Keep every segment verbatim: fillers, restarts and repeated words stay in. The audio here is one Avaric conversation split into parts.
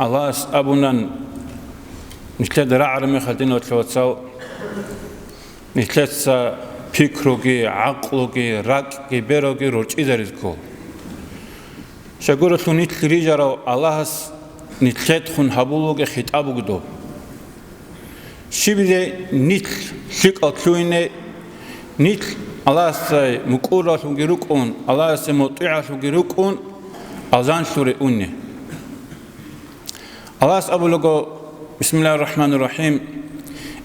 Аллагьас абунан, нилъеда рагӀараб мехалъ, диналъул вацал, нилъеца пикруги, гӀакълуги, ракӀги, бероги рорчӀизаризе ккола. Щайгурелъул нилъ рижарав Аллагьас нилъедехун гьабулеб буго хитӀаб буго доб. Щибизе нилъ лъикӀал лъугьине, нилъ Аллагьасда мукӀурлъунги рукӀун, Аллагьасда мутӀигӀлъунги рукӀун, алжан лъугьине. Аллагьас абулаго, бисмиллагьир рахӀманир рахӀим,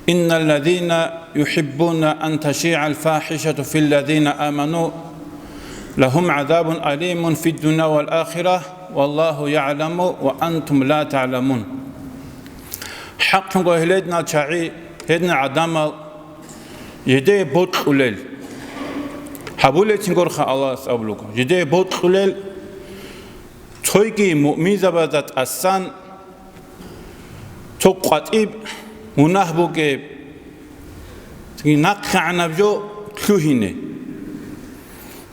«Инналлазина юхӀиббуна ан ташигӀал фахӀишату филлазина аману, лагьум гӀазабун алимун фиддуня вал ахира, валлагьу ягӀламу ва антум ла тагӀламун». ХӀакълъунго гьел гьединал чагӀи, гьединал гӀадамал жидее бокьулел. Гьабулеб бугоха Аллагьас абулеб буго, жидее бокьулел, цойги муъминзабазда тӀасан цо къватӀиб мунагь бугеб, цоги нахъегӀанаб жо лъугьине.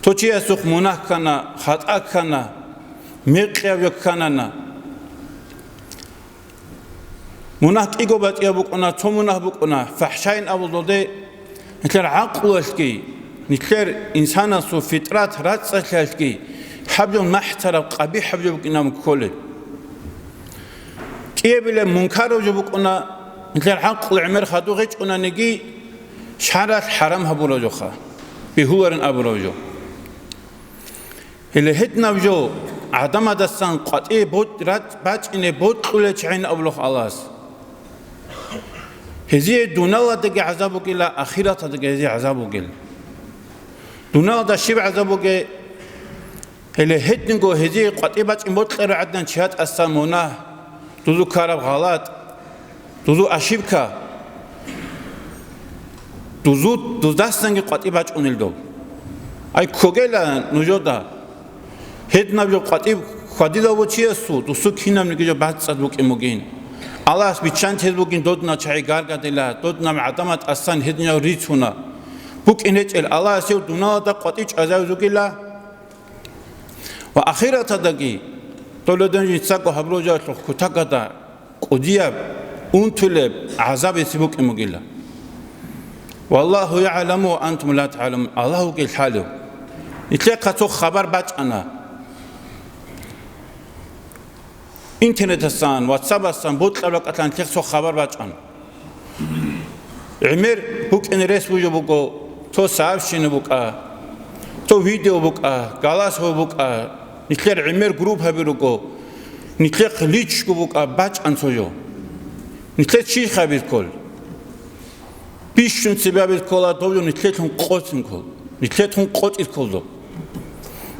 Цо чиясухъ мунагь ккана, хатӀа ккана, мекъияб жо кканана. Мунагь кӀиго батӀияб букӀуна, цо мунагь букӀуна, фахӀшайин абулдалде, нилъер гӀакълуялъги, нилъер инсанасул фитрат рацӀцӀалъиялъги гьаб жо махӀцараб, къабихӀаб жо букӀинаго кколеб. КӀиябилеб мункараб жо букӀуна, нилъер гӀакълу гӀемер хадуб гьечӀонаниги, шаргӀалъ хӀарам гьабураб жоха, бегьуларин абураб жо. Гьеле гьединаб жо гӀадамадасан къватӀибе бо-, рат-, бачӀине бокьулел чагӀи абулеб буго Аллагьас. Гьезие дуниялалдаги гӀазаб бугила, ахираталдаги гьезие гӀазаб бугила. Дуниялалда щиб гӀазаб бугеб? Гьеле гьединго гьезие къватӀибе бачӀине бокьараб гӀадин чиясда тӀасан мунагь, дузул ккараб гъалатӀ, дузул ошибка, дузу-, дуздасанги къватӀибе бачӀунел доб. Ай, ккогила нужеда, гьединаб жо къватӀиб хьвадилев вугев чиясул, досул кинабниги жо бацӀцӀад букӀин бугин. Аллагьас биччанте бугин додинал чагӀи гаргадила, додинал гӀадамал тӀасан гьединал рицуна. БукӀин гьечӀел Аллагьас гьев дуниялалда къватӀиб чӀвазавизугила. Ва ахираталдаги, доледен жинцаго гьабураб жоялъухъ кутакалда кӀудияб, унтулеб гӀазаб гьесие букӀин бугила. Валлагьу ягӀламу ва антум ла тагӀламун, Аллагь вугила лъалев. Нилъехъа цо хабар бачӀана. Интернетасан, ватсапасан, бокьараб ракӀалъан нилъехъ цо хабар бачӀана. ГӀемер букӀине рес бугеб буго, цо сообщение букӀа, цо видео букӀа, голосовой букӀа, нилъер гӀемер группаби руго, нилъехъ личго букӀа, бачӀана цо жо. Нилъер чи хабир ккол? Бищун цебе абизе ккола доб жо нилъелъун къотӀизе ккол, нилъелъун къотӀизе ккол доб.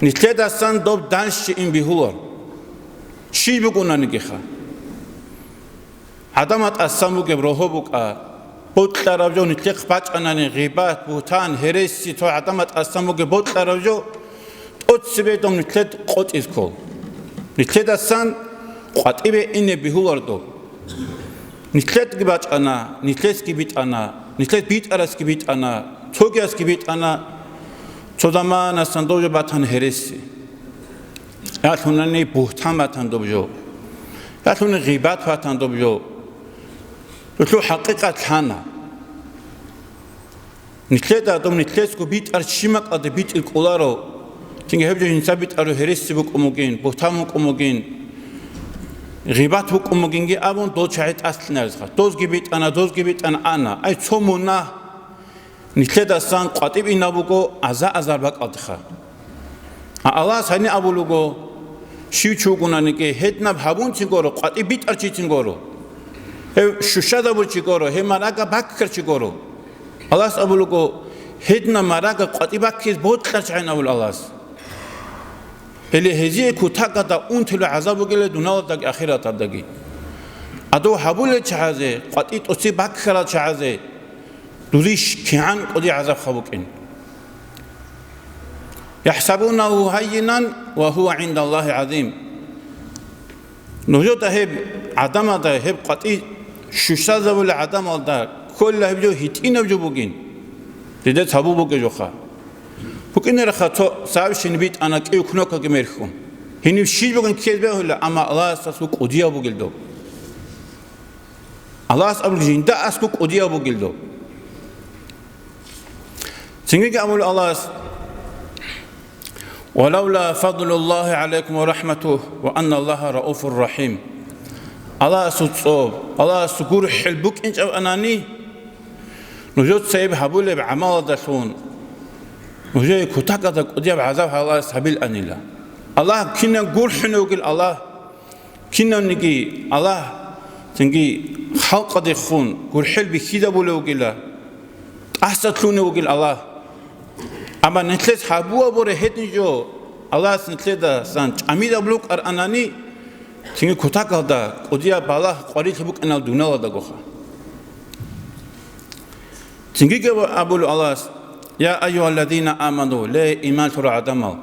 Нилъедасан доб данщи ин бегьулар. Щиб бугонаниги ха. ГӀадамал тӀасан бугеб рогьо букӀа, бокьараб жо нилъехъ бачӀанани, гъибат, бугьтан, гьереси, цо гӀадамал тӀасан бугеб бокьараб жо, тӀоцебе доб нилъед къотӀизе ккол. Нилъедасан къватӀибе ине бегьулар доб. Нилъедги бачӀана, нилъесги битӀана, нилъед битӀарасги битӀана, цогиясги битӀана, цо заманасан доб жо батана гьереси. Ялъунани бугьтан батан доб жо. Ялъуни гъибат батан доб жо. Цо хӀакъикъат лъана. Нилъеда доб нилъесго битӀар чи макьалде битӀи кӀоларо. Цинги гьеб жо жинца битӀараб гьереси букӀун бугин, бугьтан букӀун бугин, гъибат букӀун бугинги абун дол чагӀи тӀаслъинарезха. Дозги битӀана, дозги битӀана ана. Ай, цо мунагь нилъедасан къватӀиб инаб буго аза-азар бакӀалдеха. А Аллагьас гьаниб абулеб буго, щив чи вугонаниги, гьединаб гьабунцин гуро, къватӀиб битӀарчицин гуро. Гьев щущазабурчи гуро, гьев марага баккарчи гуро. Аллагьас абулеб буго, гьединаб марага къватӀиб баккизе бокьарчагӀин абулеб Аллагьас. Гьеле гьезие кутакалда унтулеб гӀазаб бугила дуниялалдаги ахираталдаги. Гьадаб гьабулел чагӀазе, къватӀиб тӀоцебе баккарал чагӀазе, дузие щ-, кигӀан кӀудияб гӀазаб хабукӀин. «ЯхӀсабунагьу гьаййинан ва гьува гӀиндаллагьи гӀазим». Нужеда гьеб гӀадамалда, гьеб къватӀиб щущазабулел гӀадамалда кколила гьеб жо гьитӀинаб жо бугин. Дида цабу бугеб жоха. БукӀинарахъа цо сообщение битӀана кӀиго кнопкаги мерхьун. Гьенив щиб бугин ккезе бегьула, амма Аллагьас аскӀов кӀудияв бугел доб. Аллагьас абулеб жинда аскӀов кӀудияв бугел доб. Цинги абула Аллагьас: «Валавла фадлуллагьи гӀалайкум ва рахӀматугь ва анналлагьа рауфур рахӀим». Аллагьасул цӀоб, Аллагьасул гурхӀел букӀинчӀеб анани, нужеца гьеб гьабулеб гӀамалалдалъун нужее кутакалда кӀудияб гӀазаб Аллагьас гьабиланила. Аллагь кинаб гурхӀунев вугел Аллагь, кинавниги Аллагь, цинги халкъалдехун гурхӀел бихьизабулев вугила, тӀаса лъунев вугел Аллагь. Амма нилъелъ гьабуа буре гьедин жо, Аллагьас нилъедасан чӀамизабулукӀар анани, цинги кутакалда кӀудияб балагь къварилъи букӀинал дуниялалдагоха. Цинги абула Аллагьас: «Я айюгьалладина аману», ле, иман лъурал гӀадамал!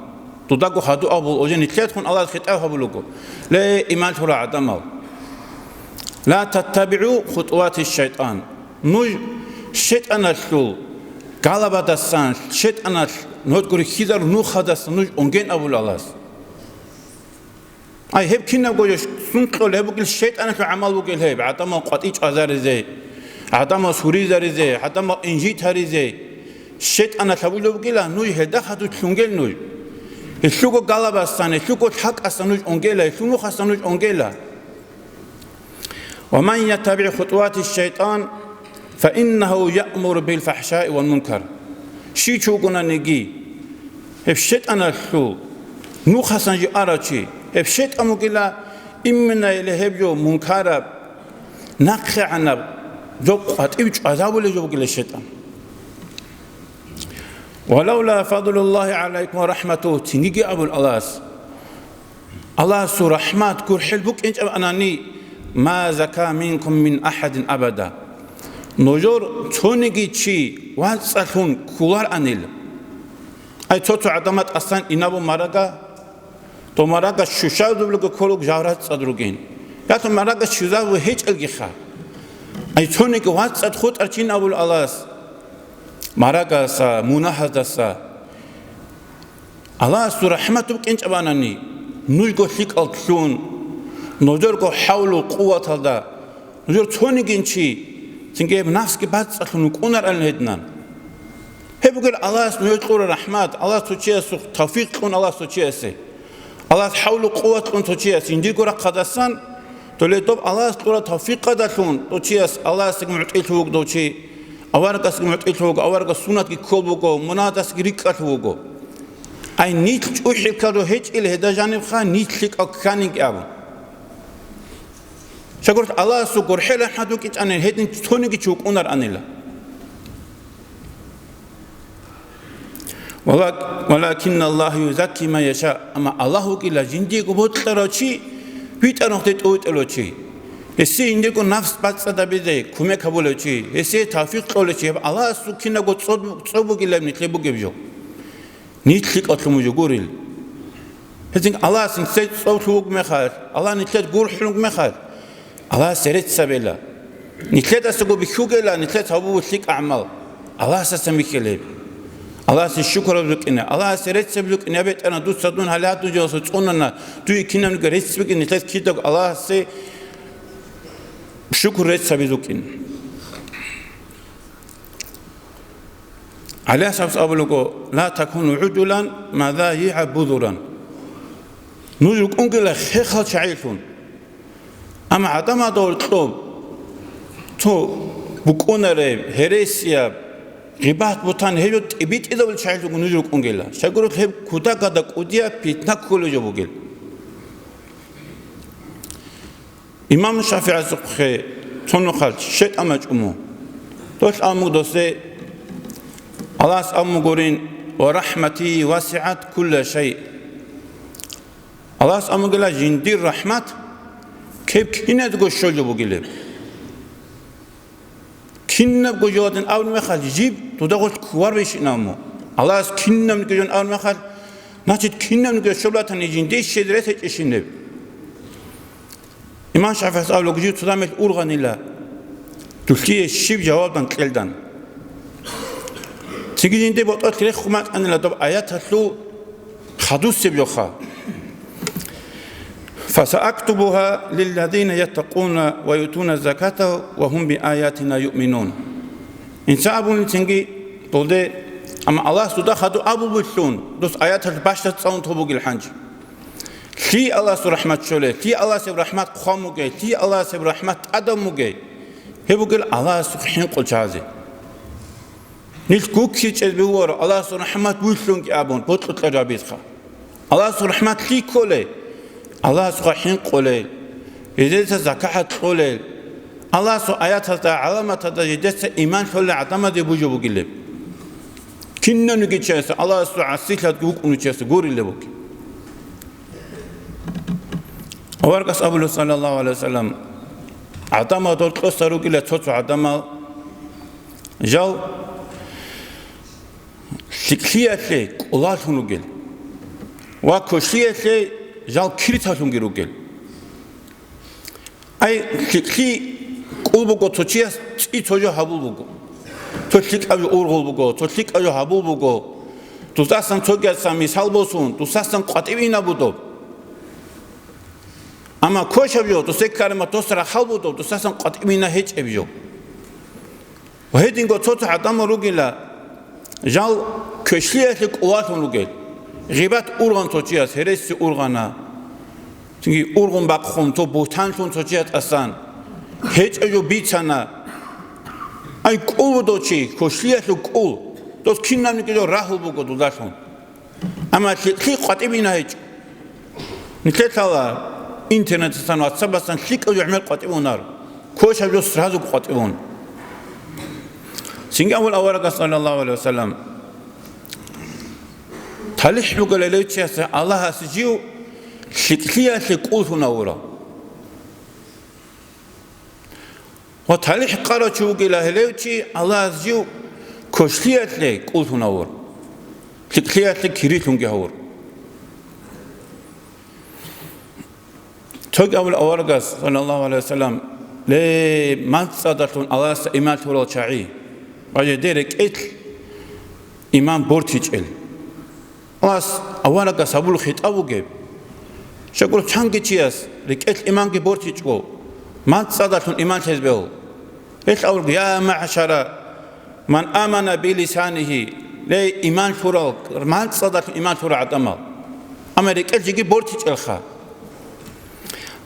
Дудаго хадуаб буго, уже нилъедехун Аллагьас хитӀаб гьабулего: «Ле, иман лъурал гӀадамал! Ла таттабигӀу хутӀувати шайтӀан». Нуж шайтӀаналъул галабадасан, шайтӀаналъ нодгури хьизар нухадасан нуж унген абула Аллагьас. Ай, гьеб кинабго жо сункьул гьеб бугел, шайтӀаналъул гӀамал бугел гьеб, гӀадамал къватӀи чӀвазаризе, гӀадамал суризаризе, гӀадамал инжит гьаризе. ШайтӀаналъ гьабулеб бугила, нуж гьелда хадур лъунгел нуж. Гьелъулго галабасан, гьелъулго лъакӀасан нуж унгела, гьелъул нухасан нуж унгела. «Ва ман яттабигӀ хутӀувати шайтӀан, фа иннагьу яъмуру бил фахӀшаи вал мункар». Щив чи вугонаниги, гьеб шайтӀаналъул нухасан жо арав чи, гьеб шайтӀан вугила, именно гьеле гьеб жо мункараб, нахъегӀанаб жо къватӀив чӀвазабулев жо вугила шайтӀан. «Валавла фадлуллагьи гӀалайкум ва рахӀматугь», цинги абул Аллагьас. Аллагьасул рахӀмат, гурхӀел букӀинчӀеб анани, «ма зака минкум мин ахӀадин абада». Нужер цониги чи вацӀцӀалъун кколаранила. Ай, цо-цо гӀадамал тӀасан инабу марага, то марага щущазулего кколуг жаврацӀцӀад ругин. Я то марага щузаву гьечӀелгиха. Ай, цониги вацӀцӀад хутӀар чин абул Аллагьас. Марагаса, мунагьаздаса. Аллагьасул рахӀмат букӀинчӀеб анани, нужго лъикӀал лъун, нужерго хӀавлу-къуваталда, нужер цонигин чи, цинги гьеб нафсги бацӀцӀалъун вукӀунаран гьединан. Гьеб бугел Аллагьас нужер кьураб рахӀмат, Аллагьас цо чиясухъ тавфикъ кьун Аллагьас цо чиясе. Аллагьас хӀавлу-къуват кьун цо чияс жиндирго рахъадасан, доле доб Аллагьас кьураб тавфикъалдалъун, дов чияс Аллагьасдаги мугӀтӀилъун вуго дов чи, аварагасдаги мугӀтӀилъун вуго, аварагас суннатги ккол буго, мунагьаздасаги рикӀкӀалъун вуго. Ай, нилъ чӀухӀил ккару гьечӀил гьеда жанибха, нилъ лъикӀал кканиги абун. Щайгурелъул Аллагьасул гурхӀел рахӀмат букӀинчӀани гьедин цониги чи вукӀунаранила. Вала-, «Валакинналлагьа юзакки ман яша», амма Аллагь вукӀила жиндиего бокьарав чи, витӀарав нухде тӀувитӀулев чи. Гьесие жиндирго нафс бацӀцӀадабизе кумек гьабулев чи, гьесие тавфикъ кьолев чи, гьеб Аллагьасул кинабго цӀоб-, цӀоб бугилеб нилъе бугеб жо. Нилъ лъикӀал лъун бугурил. Гьедин Аллагьас нилъее цӀоб лъун вугеб мехалъ, Аллагь нилъее гурхӀун вугеб мехалъ, Аллагьасе рецц гьабила. Нилъедасаго бихьугела, нилъеца гьабу лъикӀ гӀамал. Аллагьасдасан бихьила гьеб. Аллагьасе шукраб букӀина, Аллагьасе рецц букӀина, я БетӀергьан, дуца дун гьале гьадун жоялъул цӀунана, дуе кинабниги рецц букӀина, нилъеца кидаго Аллагьасе шукр рецц гьабиз букӀина. ГӀалияс абулаго: «Ла такуну гӀуджулан, мазайигӀа бузуран». Нуж рукӀунгила хехал чагӀилъун. Амма гӀадамазда гьоркьоб цо букӀунареб, гьересияб, гъибат-бутан гьеб тӀибитӀизабулел чагӀилъун нуж рукӀунгила. Щайгурелъул гьеб кутакалда кӀудияб питна кколеб жо бугел. Имам ШафигӀасухъе цо нухалъ шайтӀан бачӀун буго. Долъ абун буго досе, Аллагьас абун бугорин: «Ва рахӀмати васигӀат кулла шай». Аллагьас абун бугила, жиндир рахӀмат кеп киназго щолеб бугилеб. Кинабго жоялдин абун мехалъ, жиб дуда гъолъ ккувар бищинаб мун. Аллагьас кинабниги жон абун мехалъ, значит, кинабниги щоблатани жинде щез рес гьечӀищин гьеб. Имам ШафигӀас абулаго, жив цо замел ургъанила, дулъие щиб жаваб дан кьелдан. Цинги жинде ботӀолъ рехун бачӀанила доб аяталъул хадусеб жоха. «Фасаактубугьа лиллазина яттакъуна ва ютуна заката ва гьум биаятина юъминун». Инса абуни цинги долде, амма Аллагьас дуда хадув абулбуллъун, дос аяталъ бащдаб цӀалун тоб бугел гьанже. Лъи Аллагьасул рахӀмат щолел, лъи Аллагьасеб рахӀмат хъван бугей, лъи Аллагьасеб рахӀмат тӀадан бугей, гьеб бугел Аллагьасухъ хӀинкъул чагӀазе. Нилъ гуккичӀеб бугоро, Аллагьасул рахӀмат вуйлъунги абун, бокьукьа жабизха. Аллагьасул рахӀмат лъиколей, Аллагьасухъа хӀинкъулей, гьезеца закагӀат кьолей, Аллагьасул аятазда, гӀаламатазда жидеца иман лъолел гӀадамазе бужо бугилеб. Кинаниги чияса, Аллагьасул гӀасилъадги вукӀунев чияса гурилеб бугеб. Аварагас абула, саллаллагьу гӀалайгьи вассалам, гӀадамал дол кьоса ругила цо-цо гӀадамал, жал лъикӀлъиялъе кӀулалъун ругел ва квешлъиялъе жал кириталъунги ругел. Ай, лъикӀлъи кӀул буго, цо чияс цӀи цо жо гьабул буго, цо лъикӀаб жо ургъул буго, цо лъикӀаб жо гьабул буго, дусасан цогиясан мисал босун, дусасан къватӀив ина будоб. Амма квешаб жо, дусеккарама дос рахъал будоб, дусасан къватӀив ина гьечӀеб жо. Ва гьединго цо-цо гӀадамал ругила, жал квешлъиялъе кӀулалъун ругел. Гъибат ургъан цо чияс, гьереси ургъана. Цинги ургъун бахъун, цо бугьтанлъун цо чияс тӀасан. ГьечӀеб жо бицана. Ай, кӀул вудов чи, квешлъиялъул кӀул. Дос кинабниги жо рагьул буго дудалъун. Амма лъикӀлъи къватӀиб ина гьечӀо. Нилъер лъала интернетасан, ватсапасан лъикӀаб жо гӀемер къватӀибунар. Квешаб жо сразу къватӀибун. Цинги абула аварагас, саллаллагьу гӀалайгьи вассалам, талихӀ бугел гьелев чиясе Аллагьас жив лъикӀлъиялъе кӀуллъун гьавурав. Ва талихӀ къарав чи вугила гьелев чи, Аллагьас жив квешлъиялъе кӀуллъун гьавур, лъикӀлъиялъе кирилъунги гьавур. Цоги абула аварагас, саллаллагьу гӀалайгьи вассалам, ле, мацӀцӀадалъун Аллагьасда иман лъурал чагӀи, ва жеде рекӀелъ иман бортичӀел. Аллагьас аварагас гьабулеб хитӀаб бугеб. Щайгурелъул чанги чияс рекӀелъ иманги бортичӀого, мацӀцӀадалъун иман лъезе бегьула. Гьелъ абураб: «Я магӀшара ман амана би лисанигьи», ле, иман лъурал, мацӀцӀадалъун иман лъурал гӀадамал. Амма рекӀелъ жеги бортичӀелха.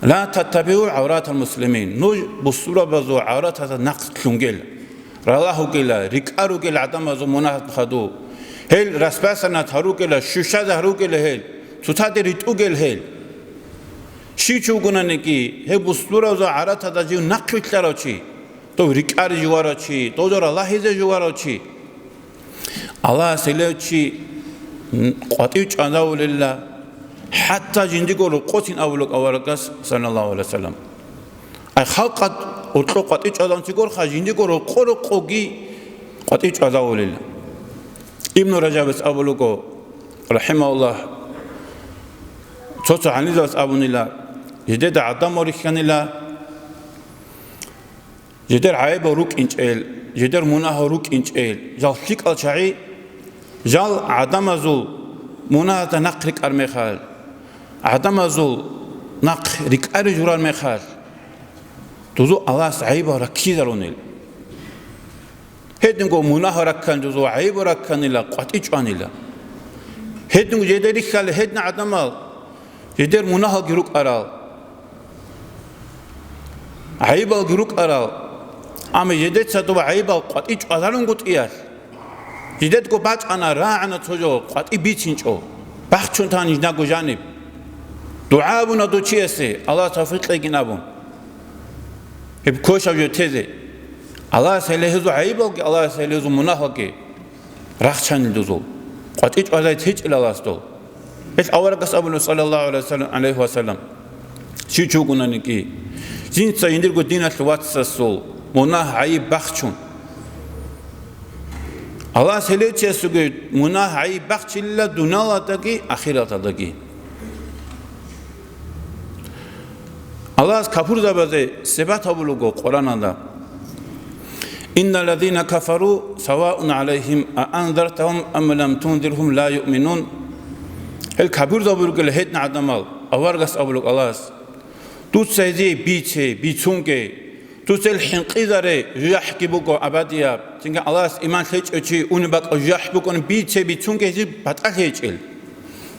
«Ла таттабигӀу гӀавратал муслимин», нуж бусурбабазул гӀавратазда нахъ лъунгел, ралагьугела, рикӀкӀаругел гӀадамазул мунагьат хадуб. Гьел расбасанат гьаругела, щущазе гьаругела гьел, цоцаде ритӀугел гьел. Щив чи вугонаниги, гьеб бусурбабазул гӀавратазда жив нахъвилълъарав чи, дов рикӀкӀаре жуварав чи, дов жо ралагьизе жуварав чи. Аллагьас гьелев чи къватӀив чӀвазавулила, хӀатта жиндиго рокъоцин абулеб аварагас, саллаллагьу гӀалайгьи вассалам. Ай, халкъалъ гьоркьоб къватӀив чӀвазавун чи горха, жиндиго рокъо-рокъоги къватӀив чӀвазавулила. Ибну Ражабас абулего, рахӀимагьуллагь, цо-цо гӀалимзабаз абунила, жидеда гӀадамал рихьанила, жидер гӀайибал рукӀинчӀел, жидер мунагьал рукӀинчӀел, жал лъикӀал чагӀи, жал гӀадамазул мунагьазда нахъ рикӀкӀар мехалъ, гӀадамазул нахъ рикӀкӀаре журар мехалъ, дузул Аллагьас гӀайибал раккизарунел. Гьединго мунагьал раккани дузул, гӀайибал ракканила, къватӀив чӀванила. Гьединго жеде рихьали гьедин гӀадамал, жедер мунагьалги рукӀарал, гӀайибалги рукӀарал, амма жедеца доб гӀайибал къватӀив чӀвазарунгутӀиялъ, жидедго бачӀана, рагӀана цо жо къватӀив бицинчӀо, бахчун тан жиндаго жаниб. ДугӀа абуна дов чиясе, Аллагьас тавфикъ кьегин абун, гьеб квешаб жо тезе. Аллагьас гьеле гьезул гӀайибалги, Аллагьас гьеле гьезул мунагьалги рахчанил дузул, къватӀив чӀвазай течӀила Аллагьас дол. Гьелъ аварагас абуна, саллаллагьу гӀалайгьи вассалам, гӀалайгьи вассалам, щив чи вугонаниги, жинца жиндирго диналъул вацасул мунагь-гӀайиб бахчун, Аллагьас гьелев чиясулги мунагь-гӀайиб бахчилила дуниялалдаги ахираталдаги. Аллагьас капурзабазе сипат гьабулего Къуръаналда: «Инналлазина кафару саваун гӀалайгьим аанзартагьум ам лам тунзиргьум ла юъминун». Гьел капурзаби ругел гьедин гӀадамал, аварагас абулеб Аллагьас, Дуца гьезие бице, бицунге. Дуца гьел хӀинкъизаре, жужахӀги буго абадияб. Цинги Аллагьас иман лъечӀев чи унеб бакӀал жужахӀ букӀун, бице, бицунге, гьезие батӀалъи гьечӀел.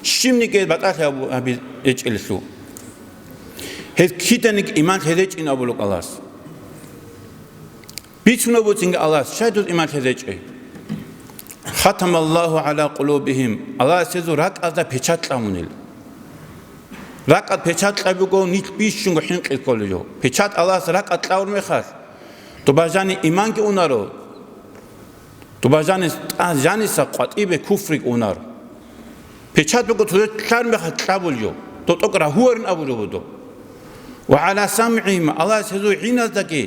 Щибниги батӀалъи абу-, аби-, гьечӀеллъул. Гьез киданиги иман лъезечӀин абулеб Аллагьас. Бицунеб буцинги Аллагьас, щай дус иман лъезечӀей? «Хатамаллагьу гӀала къулубигьим», Аллагьас гьезул ракӀазда печат кьабунил. РакӀад печат кьабиго нилъ бищунго хӀинкъи кколел жо. Печат Аллагьас ракӀад кьавур мехалъ, доба жани иманги унаро, доба жанис-, тӀа-, жаниса къватӀибе куфриг унаро. Печат буго цо лъар мехалъ кьабулев, дов тӀокӀ рагьуарин абулев вуго. «Ва гӀала самгӀигьим», Аллагьас гьезул гӀиназдаги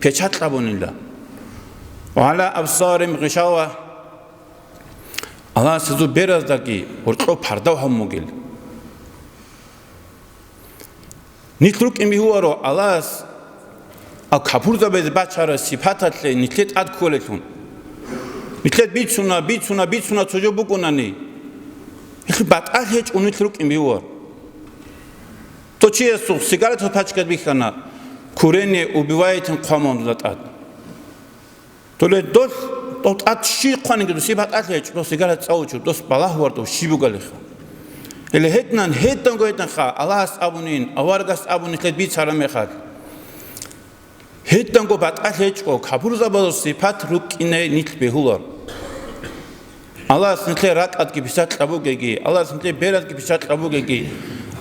печат кьабунила. «Ва гӀала абсаригьим гъишава», Аллагьас гьезул бераздаги гьоркьов пардав гьабун бугел. Нилъ рукӀин бигьуаро Аллагьас, а капурзабазе бачараб сипаталъе нилъе тӀад кколелъун. Нилъе бицуна, бицуна, бицуна цо жо букӀунани, гьелъул батӀалъи гьечӀо нилъ рукӀин бигьуар. Цо чиясул сигаретал пачкат бихьана, курение убивает-ин хъвамун затӀад. Толе дос, дов тӀад щи хъваниги досие батӀалъи гьечӀо, дос сигарет цӀалучо, дос балагьуар дов щиб бугалиха. Гьеле гьединан, гьеданго гьединха, Аллагьас абунин, аварагас абунин нилъер бицараб мехалъ. Гьеданго батӀалъи гьечӀо, капурзабазул сипат рукӀине нилъ бегьулар. Аллагьас нилъер ракӀадги печат кьабугеги, Аллагьас нилъер беразги печат кьабугеги,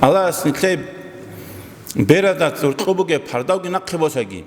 Аллагьас нилъер беразда гьоркьоб бугеб пардавги нахъе босаги.